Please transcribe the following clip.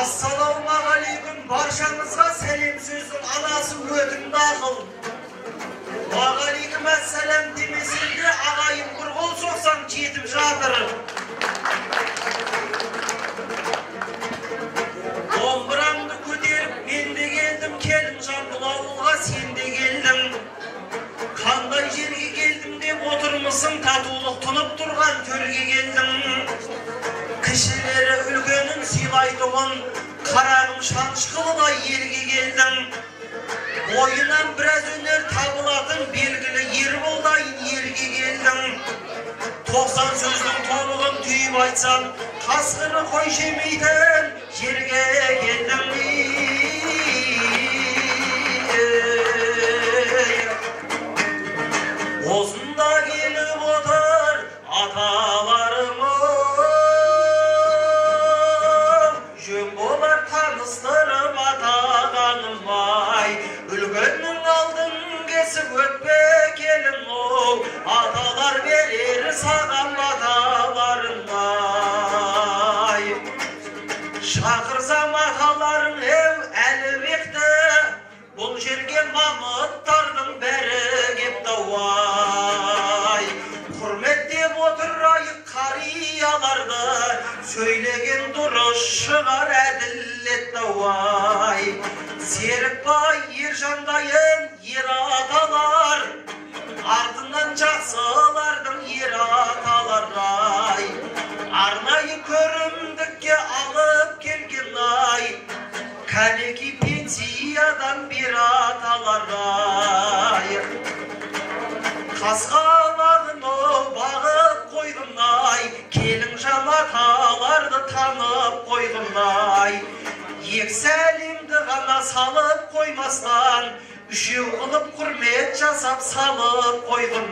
Ассалаумағалейкум, баршаңызға сәлем сөздің анасы өтімді ақыл. Уағалейкум ассалам демесең де ағайын бір қол соқсаң жетіп жатыр. Домбыраңды көтеріп мен де келдім, келінжан бұл ауылға сен де келдің. Қандай жерге келдім деп отырмысың, татулық тұнып тұрған төрге келдің. Кішілері үлкенін сыйлайтұғын, қарағым шанышқылыдай елге келдің. Бойынан біраз өнер табылатын белгілі ер болдайын елге келдің. 90 сөздің тобығын түйіп айтсам, қасқыры қой жемейтін жерге келдің. Осында келіп отыр аталарым, жөн болар таныстырып атағаным ай. Үлкеннің алдын кесіп өтпе келін оу, аталар берер саған баталарын ай. Шақырсам аталарың еу Әлібекті, бұл жерге мамыттардың бәрі кепті ай. Құрметтеп отырайық қарияларды, сөйлеген дұрыс шығар әділетті ай. Серікбай Ержандайын ер аталар, артынан жақсылардың ер аталар ай. Арнайы көрімдікке алып келген ай, кәнеки пенсиядан бер аталар ай. Қасқалағын оу бағып қойғын ай, келінжан аталарды танып қойғын ай. Екі сәлемді ғана салып қоймастан, үшеу қылып құрмет жасап салып қойғын